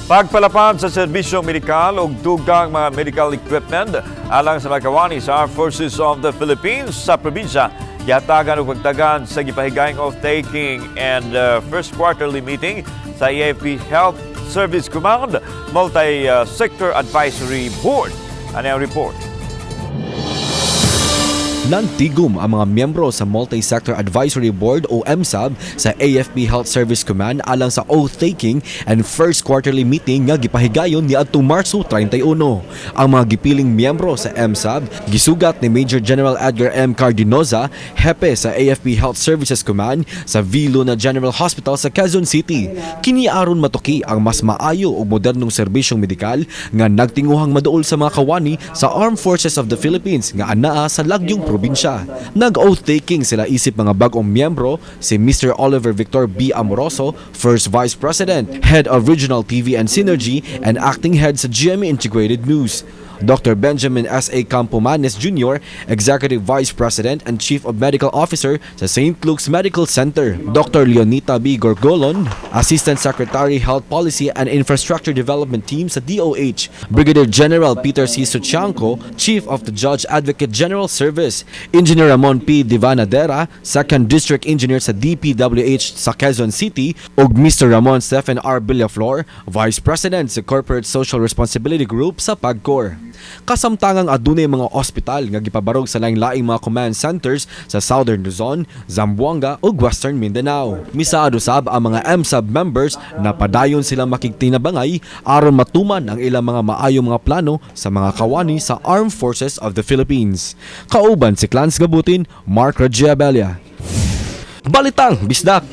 Pagpalapad sa serbisyong medikal ug dugang mga medical equipment alang sa mga kawani sa Armed Forces of the Philippines sa probinsya, gihatagan og pagtagan sa gipahigayong oath-taking and first quarterly meeting sa AFP Health Service Command Multi-Sector Advisory Board. Ano ang report? Nantigom ang mga miyembro sa Multi-Sector Advisory Board o MSAB sa AFP Health Service Command alang sa oath-taking and first quarterly meeting nga gipahigayon ni adtong Marso 31. Ang mga gipiling miyembro sa MSAB gisugat ni Major General Edgar M. Cardinoza, hepe sa AFP Health Services Command, sa V. Luna General Hospital sa Quezon City. Kini aron matuki ang mas maayo ug modernong serbisyong medikal nga nagtinguhang maduol sa mga kawani sa Armed Forces of the Philippines nga anaa sa lagyong probinsya. Nag-oath taking sila isip mga bag-ong miyembro: si Mr. Oliver Victor B. Amoroso, First Vice President, Head of Regional TV and Synergy and Acting Head sa GMA Integrated News. Dr. Benjamin S.A. Campomanes Jr., Executive Vice President and Chief of Medical Officer sa St. Luke's Medical Center. Dr. Leonita B. Gorgolon, Assistant Secretary, Health Policy and Infrastructure Development Team sa DOH. Brigadier General Peter C. Suchianco, Chief of the Judge Advocate General Service. Engineer Ramon P. Divanadera, Second District Engineer sa DPWH sa Quezon City, ug Mr. Ramon Stephen R. Villaflor, Vice President sa Corporate Social Responsibility Group sa PAGCOR. Kasamtangang adunay mga ospital nga gipabarog sa laing-laing mga command centers sa Southern Luzon, Zamboanga ug Western Mindanao. Misaad usab ang mga MSAB members na padayon silang makigtinabangay aron matuman ang ilang mga maayong mga plano sa mga kawani sa Armed Forces of the Philippines. Kauban si Clans Gabutin, Mark Ragiabelia. Balitang Bisdak.